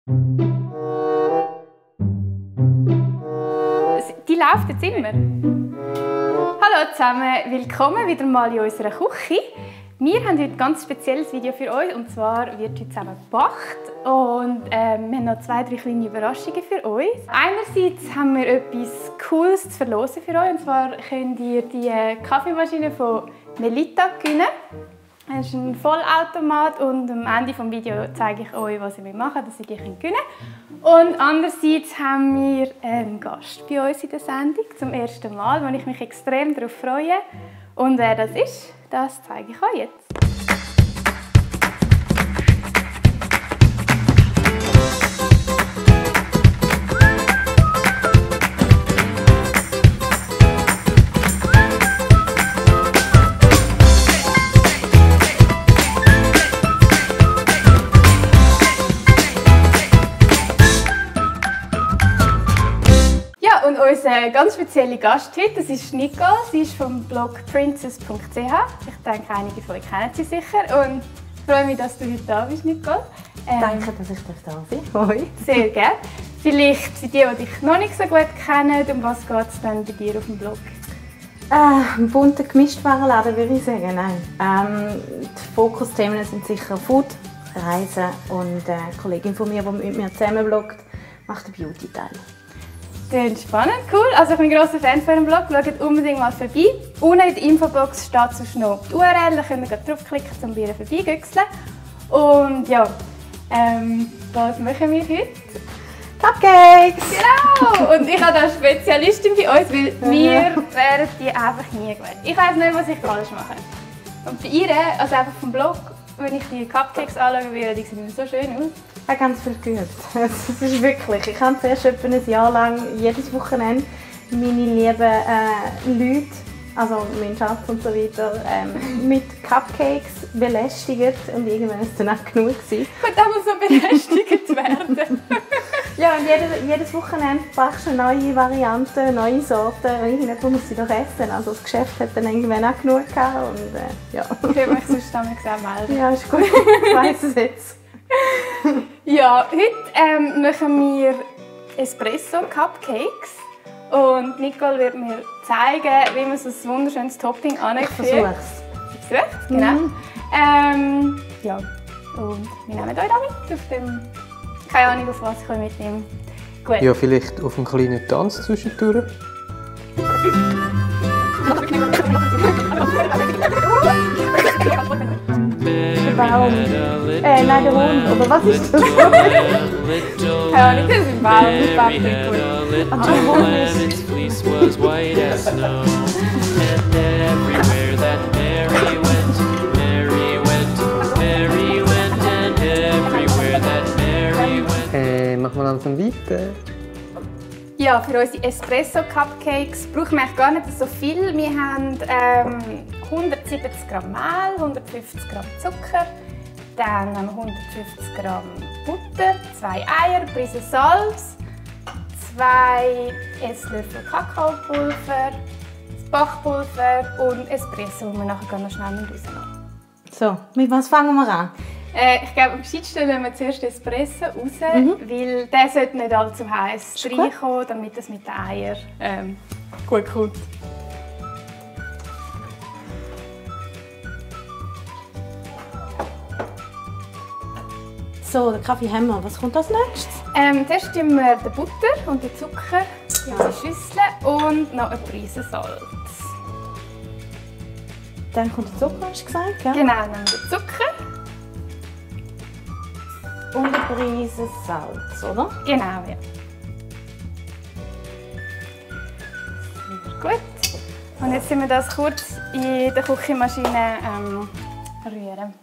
Die läuft jetzt immer. Hallo zusammen, willkommen wieder mal in unserer Küche. Wir haben heute ein ganz spezielles Video für euch, und zwar wird heute zusammen gebacken und wir haben noch 2, 3 kleine Überraschungen für euch. Einerseits haben wir etwas Cooles zu verlosen für euch, und zwar könnt ihr die Kaffeemaschine von Melita gewinnen. Es ist ein Vollautomat und am Ende des Videos zeige ich euch, was ihr machen könnt, dass ihr die gewinnen könnt. Und andererseits haben wir einen Gast bei uns in der Sendung, zum ersten Mal, wo ich mich extrem darauf freue. Und wer das ist, das zeige ich euch jetzt. Und unser ganz spezieller Gast heute, das ist Nicole. Sie ist vom Blog princess.ch. Ich denke, einige von euch kennen sie sicher. Und ich freue mich, dass du heute da bist, Nicole. Danke, dass ich da sein darf. Sehr gerne. Vielleicht für die dich noch nicht so gut kennen, um was geht es denn bei dir auf dem Blog? Ein bunter Gemischtwarenladen, würde ich sagen. Nein. Die Fokusthemen sind sicher Food, Reisen, und eine Kollegin von mir, die mit mir zusammen bloggt, macht den Beauty-Teil. Das ist spannend, cool. Also ich bin ein grosser Fan von eurem Blog. Schaut unbedingt mal vorbei. Unten in der Infobox steht sonst noch die URL, da könnt ihr draufklicken, um bei ihr vorbeigüchseln. Und ja, was machen wir heute? Cupcakes! Genau! Und ich habe da eine Spezialistin bei uns, weil wir wären die einfach nie gut. Ich weiss nicht, was ich falsch mache. Und bei ihr, also einfach vom Blog, wenn ich die Cupcakes anschaue, die sehen so schön aus. Ich habe ganz viel geübt. Das ist wirklich. Ich habe zuerst etwa ein Jahr lang jedes Wochenende meine lieben Leute, also meinen Schatz und so weiter, mit Cupcakes belästigt, und irgendwann war es dann auch genug. Und dann muss so belästigt werden. Ja, und jedes Wochenende brauchst du eine neue Variante, neue Sorten. Irgendjemand muss sie doch essen. Also das Geschäft hat dann irgendwann auch genug gehabt. Und, ja. Ich will mich sonst melden. Ja, ist gut. Ich weiss es jetzt. Ja, heute machen wir Espresso-Cupcakes. Und Nicole wird mir zeigen, wie man so ein wunderschönes Topping anfügt. Ich versuche es. Versucht, genau. Ja, und wir nehmen euch damit auf dem... Keine Ahnung, auf was ich euch mitnehme. Gut. Ja, vielleicht auf einen kleinen Tanz zwischendurch. Der Baum. Nein, der Hund. Aber was ist das? Keine Ahnung, das ist ein Baum. Das passt nicht gut. Und der Hund ist... Machen wir langsam weiter. Ja, für unsere Espresso-Cupcakes brauchen wir eigentlich gar nicht so viel. Wir haben 170 Gramm Mehl, 150 Gramm Zucker, dann 150 Gramm Butter, 2 Eier, eine Prise Salz, 2 Esslöffel Kakaopulver, das Backpulver und Espresso, das wir nachher noch schnell rausnehmen. So, mit was fangen wir an? Ich glaube, am gescheitsten lassen wir zuerst den Espresso raus, weil der sollte nicht allzu heiß reinkommen, damit es mit den Eiern gut kommt. So, den Kaffee haben wir. Was kommt als nächstes? Zuerst tun wir die Butter und den Zucker in die Schüssel und noch eine Prise Salz. Dann kommt der Zucker, hast du gesagt, gell? Genau, dann den Zucker. Und eine Prise Salz, oder? Genau, ja. Sehr gut. Und jetzt müssen wir das kurz in der Küchenmaschine rühren.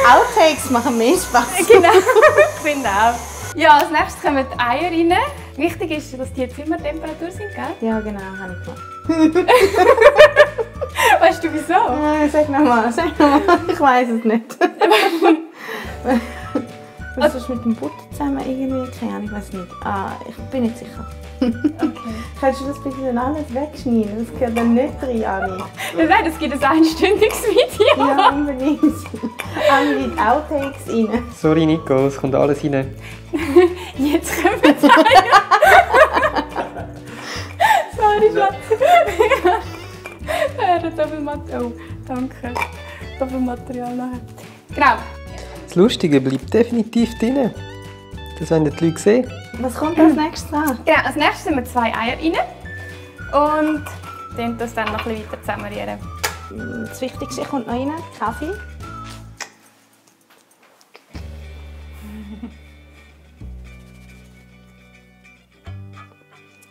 Outtakes machen mehr Spaß. Genau, ich finde auch. Ja, als nächstes kommen die Eier rein. Wichtig ist, dass die Zimmertemperatur sind, gell? Ja, genau, habe ich gemacht. Weißt du wieso? Sag nochmal, ich weiß es nicht. Was ist mit dem Butter zusammen irgendwie? Keine Ahnung, ich weiß nicht. Ich bin nicht sicher. Okay. Kannst du das bitte dann alles wegschneiden? Das gehört dann nicht rein, Anni. Nein, das gibt ein einstündiges Video. Ja, unbedingt. Anni, die Outtakes rein. Sorry Nico, es kommt alles rein. Jetzt können wir zeigen. Sorry, Schatz. Oh, danke. Doppelmaterial nachher. Genau. Das Lustige bleibt definitiv drin. Das wollen die Leute sehen. Was kommt als nächstes dran? Genau, als nächstes tun wir 2 Eier rein. Und dann das dann noch ein bisschen weiter zusammenrühren. Das Wichtigste kommt noch rein, Kaffee.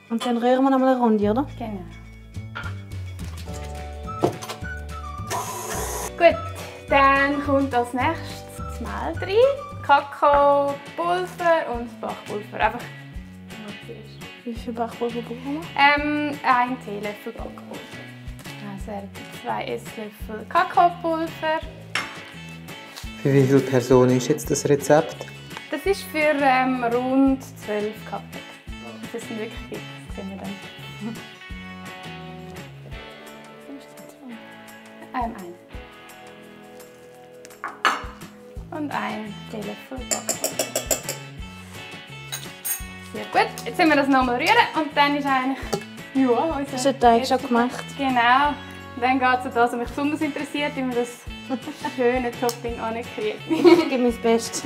Und dann rühren wir noch mal eine Runde, oder? Genau. Gut, dann kommt als nächstes das Mehl rein, Kakaopulver und Backpulver. Einfach Wie viel Backpulver brauchen wir? 1 Teelöffel Backpulver. Also 2 Esslöffel Kakaopulver. Für wie viele Personen ist jetzt das Rezept? Das ist für rund 12 Cupcakes. Das sind wirklich viel, das sehen wir dann. Ein. Und 1 Teelöffel Backpulver. Sehr gut. Jetzt müssen wir das nochmal rühren und dann ist eigentlich unser Ist der Teig schon gemacht? Genau. Und dann geht es um das, was mich besonders interessiert, wie man das schöne Topping ankriegt. Ich gebe mein Bestes.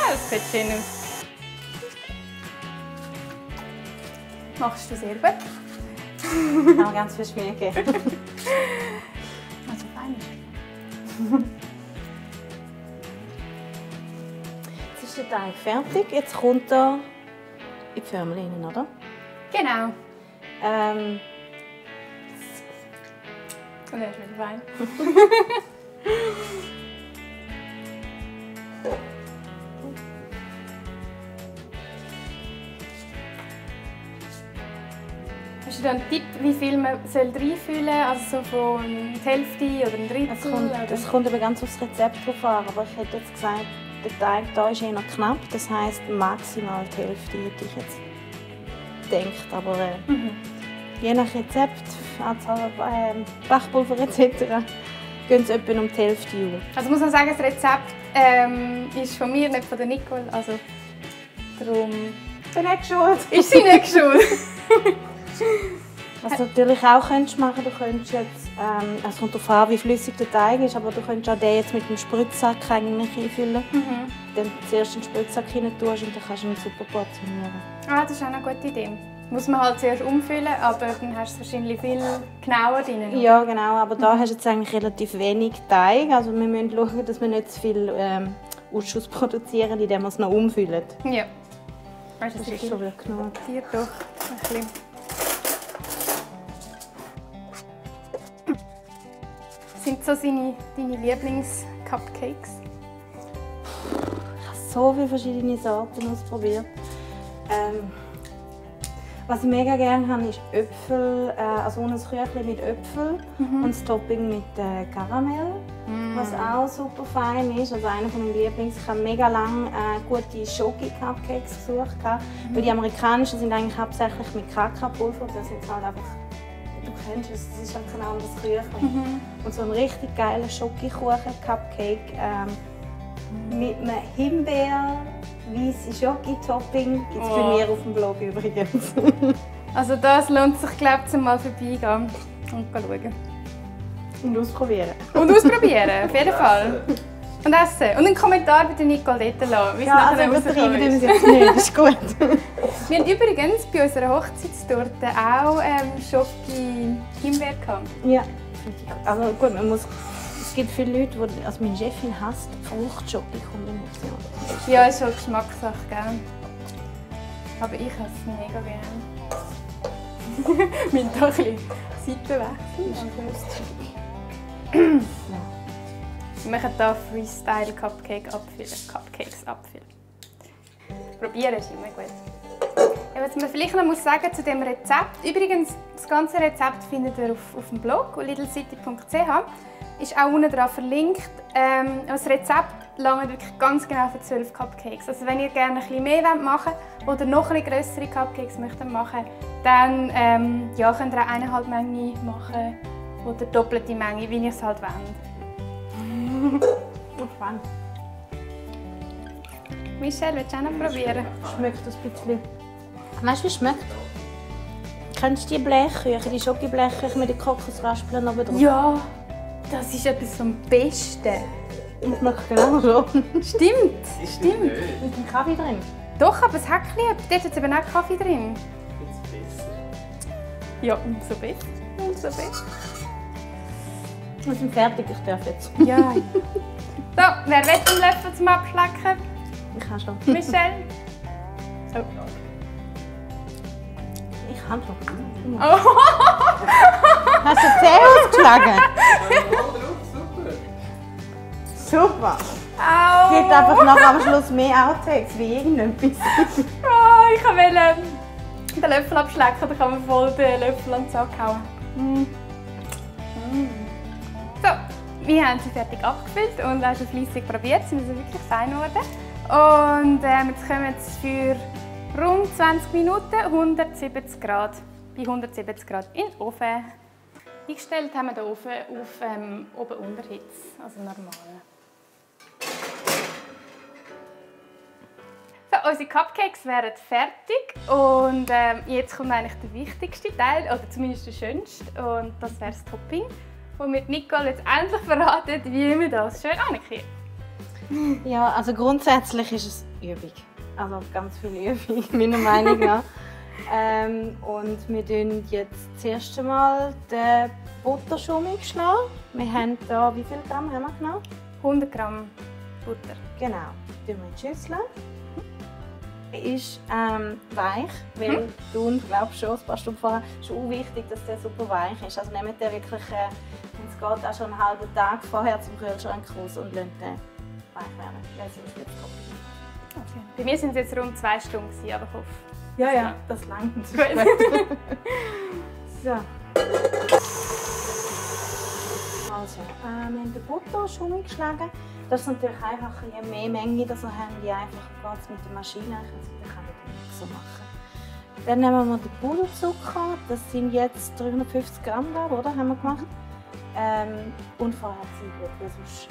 Das sieht schön aus. Machst du sehr gut. Ich habe ganz viel Schmier gegeben. Also fein. Jetzt ist der Teig fertig. Jetzt kommt er in die Förmel rein, oder? Genau. Und er ist wieder fein. Hast du da einen Tipp, wie viel man reinfüllen soll? Also so von der Hälfte oder ein Drittel? Es kommt aber ganz aufs Rezept drauf an. Aber ich hätte jetzt gesagt, der Teig hier ist eher knapp. Das heisst, maximal die Hälfte hätte ich jetzt gedacht. Aber je nach Rezept, Anzahl Backpulver etc. gehen es etwa um die Hälfte Uhr. Also muss man sagen, das Rezept ist von mir, nicht von der Nicole. Also darum Ich bin nicht schuld. ist sie nicht schuld. Was du natürlich auch könntest machen, du könntest jetzt, es kommt darauf an, wie flüssig der Teig ist, aber du könntest auch den jetzt mit dem Spritzsack eigentlich einfüllen. Dann zuerst den Spritzsack rein tust und dann kannst du ihn super portionieren. Ah, das ist auch eine gute Idee. Muss man halt zuerst umfüllen, aber dann hast du es wahrscheinlich viel genauer drin. Oder? Ja, genau, aber da hast du jetzt eigentlich relativ wenig Teig. Also wir müssen schauen, dass wir nicht zu viel Ausschuss produzieren, indem wir es noch umfüllen. Ja. Weißt du, Das ist schon wieder genug. Hier doch ein bisschen. Sind so deine Lieblings-Cupcakes? Ich habe so viele verschiedene Sorten ausprobiert. Was ich mega gerne habe, ist Äpfel, also ein Küchlein mit Äpfel und das Topping mit Karamell, was auch super fein ist. Also einer meiner Lieblings. Ich habe mega lange gute Schoki-Cupcakes gesucht, weil die amerikanischen sind eigentlich hauptsächlich mit Kakaopulver. Das ist halt einfach, du kennst es, das ist halt genau das Küchlein. Und so ein richtig geiler Schoki-Kuchen-Cupcake mit einem Himbeer-weißen Schoki-Topping gibt es bei mir auf dem Blog übrigens. Also das lohnt sich, glaube ich, mal vorbeigehen und schauen. Und ausprobieren. Und ausprobieren, auf jeden Fall. Und essen. Und einen Kommentar bei der Nicole dort lassen, wie es Ja, also nachher übertreiben rausgekommen wir ist. es jetzt nicht, das ist gut. Wir haben übrigens bei unserer Hochzeitstorte auch Schoki-Himbeer gehabt. Ja, also gut, es gibt viele Leute, die, also meine Chefin hasst Frucht-Schoki-Kombination. Ja, ist schon Geschmackssache, gell? Aber ich esse es mega gerne. Wir müssen hier ein bisschen Seitenwechsel. Wir machen hier Freestyle Cupcakes abfüllen. Probieren ist immer gut. Ja, was Was man vielleicht noch sagen zu dem Rezept. Übrigens, das ganze Rezept findet ihr auf dem Blog lidlcity.ch. Ist auch unten dran verlinkt. Das Rezept langt wirklich ganz genau für 12 Cupcakes. Also wenn ihr gerne ein bisschen mehr machen wollt oder noch ein bisschen grössere Cupcakes möchtet machen, dann ja, könnt ihr auch 1,5 Menge machen oder doppelte Menge, wie ihr es halt wollt. Gut, spannend. Michelle, willst du auch noch probieren? Schmeckt das ein bisschen. Weißt du, wie es schmeckt? Kennst du die Blechküche, die Schokoblechküche mit den Kokosraspeln oben drauf? Ja, das ist etwas vom Besten. Das schmeckt genau so. Stimmt, stimmt. Mit dem Kaffee drin. Doch, aber das Häckchen, dort hat eben auch Kaffee drin. Ja, umso besser. Umso besser. Wir sind fertig, ich darf jetzt. Ja. So, wer will einen Löffel zum Abschlecken? Ich kann schon. Michelle? So. Ich kann schon. Oh. Hast du die Zähne ausgeschlagen? Super. Es gibt einfach noch am Schluss mehr Outtakes wie irgendetwas. Oh, ich wollte den Löffel abschlecken, dann kann man voll den Löffel an den Sack hauen. So, wir haben sie fertig abgefüllt und auch schon fleissig probiert. Sie sind wirklich fein geworden. Und jetzt kommen wir für rund 20 Minuten 170 Grad, bei 170 Grad in den Ofen. Eingestellt haben wir den Ofen auf Oben-Unterhitze, also normal. So, unsere Cupcakes wären fertig und jetzt kommt eigentlich der wichtigste Teil, oder zumindest der schönste, und das wäre das Topping, wo mir Nicole jetzt endlich verratet, wie wir das schön ankriegen. Ja, also grundsätzlich ist es Übung. Also ganz viel Übung, meiner Meinung nach. Und wir tun jetzt das erste Mal den Butterschummig schlagen. Wir haben hier, wie viel Gramm haben wir genommen? 100 Gramm Butter. Genau, tun wir in die Schüssel. Ist weich, weil du glaubst schon, ein paar Stunden vorher, ist auch wichtig, dass der super weich ist. Also nehmt den wirklich, wenn es geht, auch schon einen halben Tag vorher zum Kühlschrank raus und lasst den weich werden. Das ist jetzt Okay. Bei mir sind es jetzt rund 2 Stunden, aber ich hoffe. ja, das langt. Gut. So. Also, wir haben den Butter schon geschlagen. Das ist natürlich einfacher, je mehr Menge das wir haben, je einfacher geht es mit der Maschine. Ich kann es nicht so machen. Dann nehmen wir den Puderzucker. Das sind jetzt 350 Gramm, oder? Haben wir gemacht. Und vorher Zwiebeln, weil sonst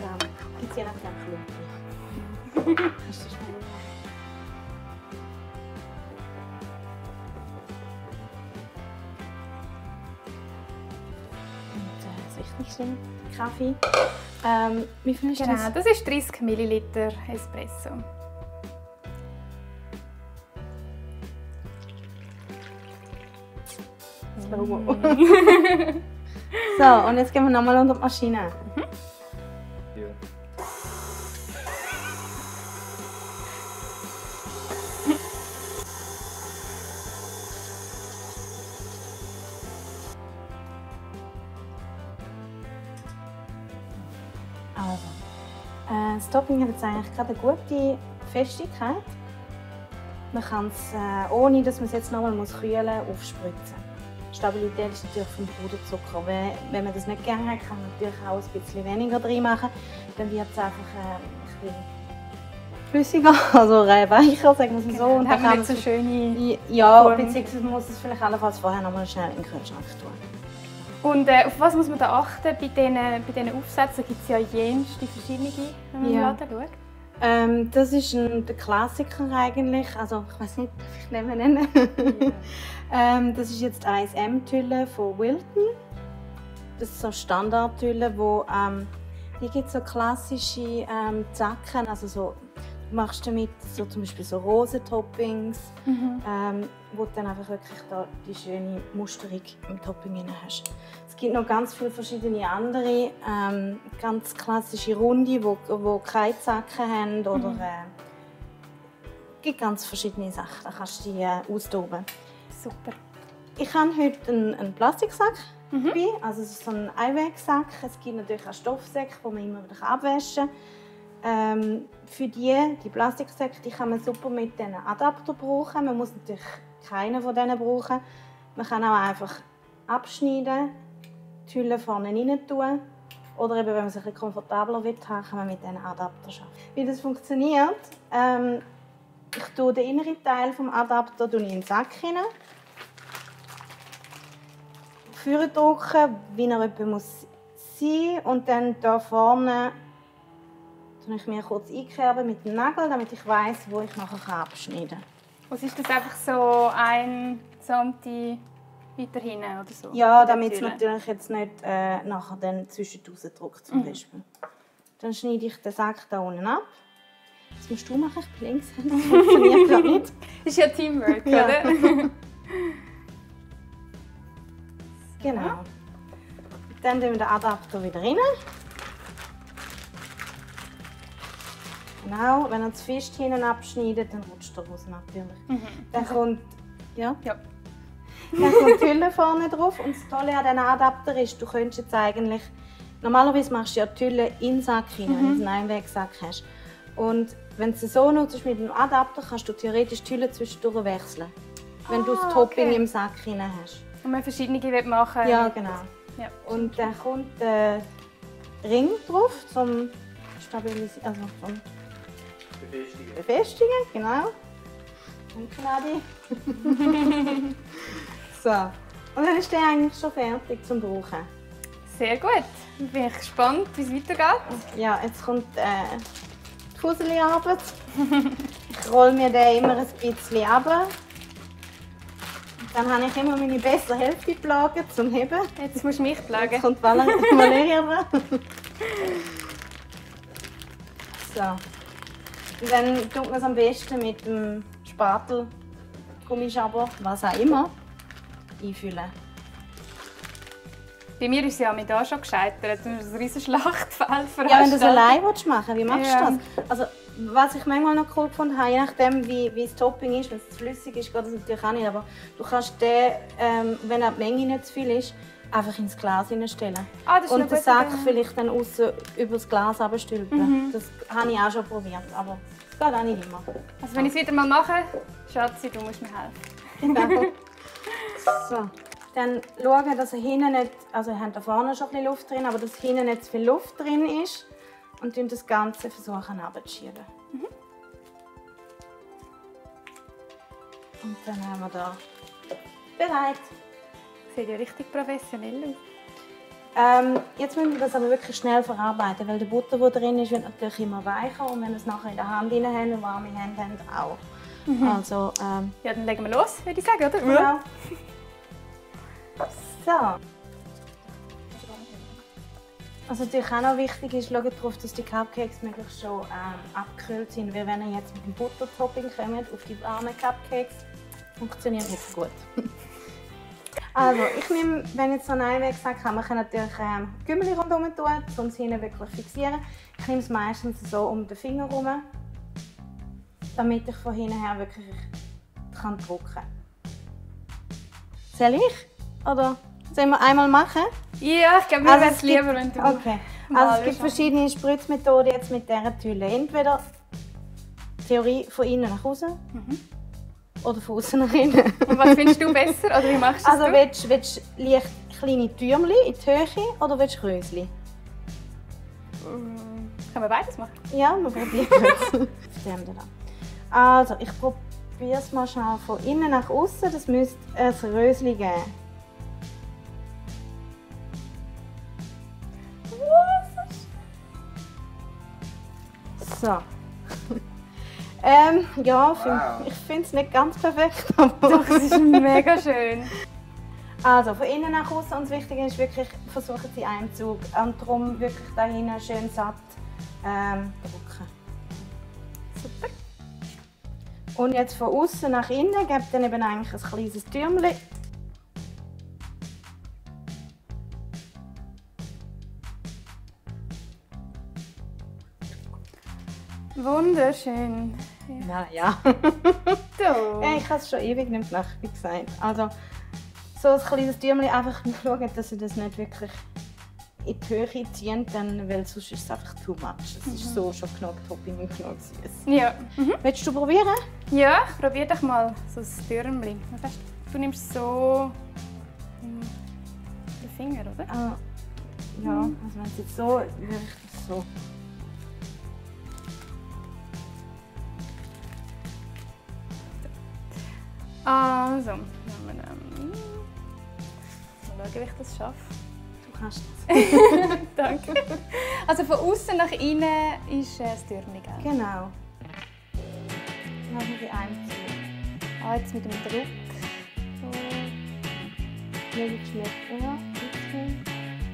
gibt es je nachdem Klumpen. Kannst du schnell machen? Richtig schön. Kaffee. Wie viel ist Genau, das? das ist 30 Milliliter Espresso. So, und jetzt gehen wir nochmal unter die Maschine. Ja. Also, das Topping hat jetzt eigentlich gerade eine gute Festigkeit. Man kann es, ohne dass man es jetzt nochmal kühlen muss, aufspritzen. Die Stabilität ist natürlich vom Puderzucker. Wenn man das nicht gerne hat, kann man natürlich auch ein bisschen weniger drin machen. Dann wird es einfach ein bisschen flüssiger, also weicher, sagen wir es so. Und Dann haben wir kann jetzt eine schöne ja, Form. beziehungsweise man muss es vielleicht allenfalls vorher nochmal schnell in den Kühlschrank tun. Und auf was muss man da achten bei diesen Aufsätzen? Gibt es ja jenste verschiedene, wenn man im Laden schaut. Das ist der Klassiker eigentlich. Also ich weiß nicht, darf ich den nennen? Das ist jetzt 1M-Tülle von Wilton. Das ist so eine Standardtülle, wo die gibt so klassische Zacken, also so du machst damit so zum Beispiel so Rosentoppings, wo du dann einfach wirklich da die schöne Musterung im Topping drin hast. Es gibt noch ganz viele verschiedene andere, ganz klassische Runde, wo keine Zacken haben oder es gibt ganz verschiedene Sachen. Da kannst du die austoben. Super. Ich habe heute einen Plastiksack dabei, also es ist so ein Einwegsack. Es gibt natürlich auch Stoffsäcke, die man immer wieder abwaschen kann. Für die Plastiksäcke die kann man super mit diesen Adapter brauchen. Man muss natürlich keinen von denen brauchen. Man kann auch einfach abschneiden, die Hülle vorne rein tun. Oder eben, wenn man es ein bisschen komfortabler will, kann man mit diesen Adapter arbeiten. Wie das funktioniert, ich tue den inneren Teil des Adapters in den Sack hinein. Führen drücken, wie er etwa muss sein. Und dann hier vorne tue ich mir kurz einkerben mit dem Nagel, damit ich weiss, wo ich nachher abschneiden kann. Was ist das einfach so 1 cm weiter hinten oder so? Ja, damit es natürlich jetzt nicht nachher dann zwischendurch drückt zum Beispiel. Dann schneide ich den Sack hier unten ab. Das musst du machen, ich bin links. Das funktioniert gerade nicht. Das ist ja Teamwork, Ja. oder? Genau. Dann tun wir den Adapter wieder rein. Genau, wenn er zu fest hinten abschneidet, dann rutscht er raus natürlich. Dann kommt, ja, Ja. dann kommt die Hülle vorne drauf. Und das Tolle an diesem Adapter ist, du könntest jetzt eigentlich, normalerweise machst du ja die Hülle in den Sack rein, wenn du einen Einwegsack hast. Und wenn du es so nutzt mit dem Adapter, kannst du theoretisch die Hülle zwischendurch wechseln. Wenn du das Topping okay. im Sack rein hast. Und man verschiedene machen. Ja, genau. Ja. Und dann kommt der Ring drauf zum Stabilisieren, also zum Befestigen, genau. Danke, Nadi. So. Und dann ist der eigentlich schon fertig zum Brauchen. Sehr gut. Bin ich gespannt, wie es weitergeht. Ja, jetzt kommt die Fuseli-Arbeit. Ich rolle mir den immer ein bisschen runter. Dann habe ich immer meine bessere Hälfte plagen zum Heben. Jetzt musst du mich Jetzt plagen. kommt Valeria dran. So. Und dann tut man es am besten mit dem Spatel, Gummischaber, was auch immer, einfüllen. Bei mir ist es ja mit da schon gescheitert. Du hast ein riesiges Schlachtfeld Ja, wenn du es veranstaltet. allein machen willst, wie machst Ja. du das? Also, was ich manchmal noch cool gefunden habe, je nachdem wie das Topping ist, wenn es zu flüssig ist, geht das natürlich auch nicht, aber du kannst den, wenn auch die Menge nicht zu viel ist, einfach ins Glas hineinstellen. Ah, das ist eine Und den gute Sack Idee. vielleicht dann außen über das Glas abstülpen. Das habe ich auch schon probiert, aber es geht auch nicht immer. Also wenn ich es wieder mal mache, Schatzi, du musst mir helfen. Genau. So. Dann schauen, dass er hinten nicht, also wir haben da vorne schon ein bisschen Luft drin, aber dass hinten nicht zu viel Luft drin ist. Und dann das Ganze versuchen abzuschieben. Und dann haben wir da bereit. Sieht ja richtig professionell aus. Jetzt müssen wir das aber wirklich schnell verarbeiten, weil die Butter, die drin ist, wird natürlich immer weicher. Und wenn wir es nachher in der Hand drin haben und warme Hände haben, auch. Also, Ja, dann legen wir los, würde ich sagen, oder? genau. So. Was natürlich auch noch wichtig ist, schaut darauf, dass die Cupcakes möglichst schon abgekühlt sind. Weil wenn ihr jetzt mit dem Buttertopping kommt auf die warmen Cupcakes, funktioniert nicht so gut. Also, ich nehme, wenn ich jetzt so einen Einwegsack habe, man kann natürlich Gümmeli rundherum tun, um es hinten wirklich fixieren. Ich nehme es meistens so um den Finger herum, damit ich von hinten her wirklich kann drücken kann. Soll ich? Oder sollen wir einmal machen? Ja, ich glaube, mir Also wäre es es lieber, gibt- wenn du... Okay. mal Also es gibt schaust. verschiedene Spritzmethoden jetzt mit dieser Tülle. Entweder Theorie von innen nach außen oder von außen nach innen. Und was findest du besser, oder wie machst du Also das? willst du leicht kleine Türmchen in die Höhe oder willst du Rösli? Können wir beides machen? Ja, wir probieren es. Stimmt, ja. Also ich probiere es mal schnell von innen nach außen. Das müsste ein Rösli geben. So. Ja, ich finde es nicht ganz perfekt, aber... Doch, es ist mega schön. Also, von innen nach außen. Und das Wichtige ist wirklich, versuchen Sie einen Zug. Und darum wirklich da hinten schön satt drücken. Super. Und jetzt von außen nach innen gebt dann eben eigentlich ein kleines Türmchen. Wunderschön. Naja. So. Ich habe es schon ewig nicht gemacht, wie gesagt. Also, so ein kleines Türmchen, einfach schauen, dass ihr das nicht wirklich in die Höhe ziehen, dann, weil sonst ist es einfach too much. Es ist so schon genug Topping und genug süß. Ja. Willst du probieren? Ja, ich probiere doch mal so ein Türmchen. Was heißt, du nimmst so den Finger, oder? Ja, also wenn es jetzt so, würde ich das so. Also, mal schauen, wie ich das schaffe. Du kannst es. Danke. Also von außen nach innen ist das Türmchen, gell? Genau. Lass mich die einziehen. Jetzt mit dem Druck. So. Möglichst schlecht, ja.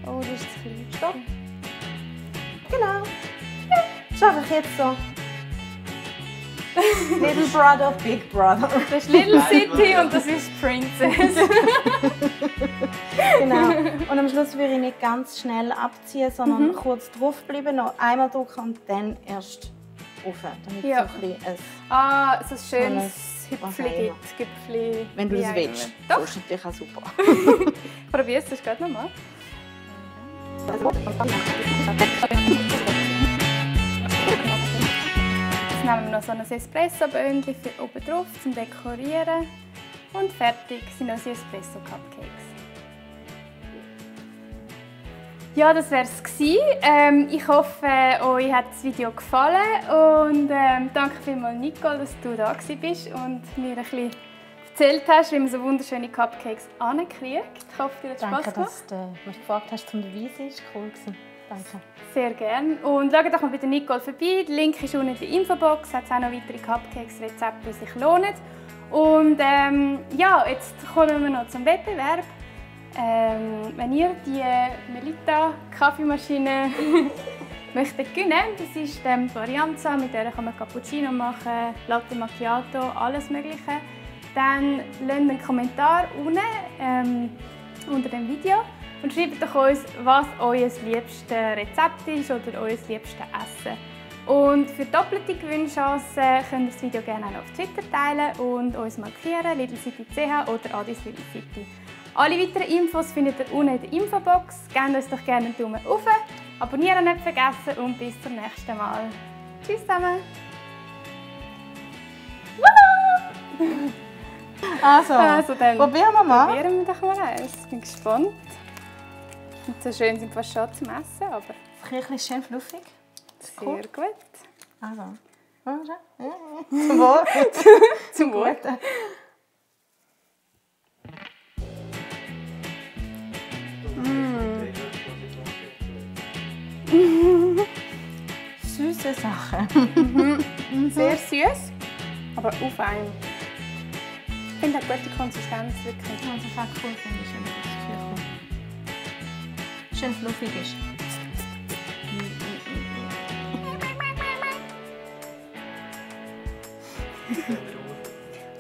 Oh, das ist zu klein. Stopp. Genau. Ja. Schaffe ich jetzt so. Little Brother, Big Brother. Das ist Little City und das ist Princess. Genau. Und am Schluss würde ich nicht ganz schnell abziehen, sondern kurz draufbleiben, noch einmal drücken und dann erst rauf. Damit Ja. so ein bisschen So ein schönes was Hüpfli auch immer. gibt. Gipfli. wenn du wie es auch willst. immer. Das Doch, ist natürlich auch super. ich probiere es gerade nochmal. Jetzt nehmen wir noch so ein Espresso-Böhnchen für oben drauf zum Dekorieren. Und fertig sind unsere Espresso-Cupcakes. Ja, das wäre es gewesen. Ich hoffe, euch hat das Video gefallen und danke vielmals Nicole, dass du da bist und mir ein bisschen erzählt hast, wie man so wunderschöne Cupcakes hinkriegt. Ich hoffe, dir hat Spass Danke, gemacht. dass du mich gefragt hast, zum dabei sein. Das war cool. Danke. Sehr gerne. Und schaut doch mal bei der Nicole vorbei. Der Link ist unten in der Infobox. Es hat auch noch weitere Cupcakes-Rezepte, die sich lohnen. Und ja, jetzt kommen wir noch zum Wettbewerb. Wenn ihr die Melita-Kaffeemaschine möchtet gewinnen, das ist die Varianza, mit der kann man Cappuccino machen, Latte Macchiato, alles Mögliche. Dann lasst einen Kommentar unten unter dem Video und schreibt doch uns, was euer liebstes Rezept ist oder euer liebstes Essen. Und für doppelte Gewinnchancen könnt ihr das Video gerne auch noch auf Twitter teilen und uns markieren, lidlcity.ch oder Adis Little City. Alle weiteren Infos findet ihr unten in der Infobox. Gebt uns doch gerne einen Daumen hoch, abonnieren nicht vergessen und bis zum nächsten Mal. Tschüss zusammen! Also Dann probieren wir mal. probieren wir doch mal eins. Ich bin gespannt. Und so schön sind fast schon zum Essen, aber Das ist schön fluffig. sehr Cool. gut. Also. Zum Wohl. Zum Wohl. Süße Sachen. Sehr süß, aber auf einen. Ich finde eine gute Konsistenz wirklich. Ja, das ist auch cool, finde ich, wenn das schön fluffig ist.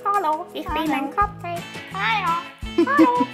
Hallo, ich bin ein Cupcake. Hallo.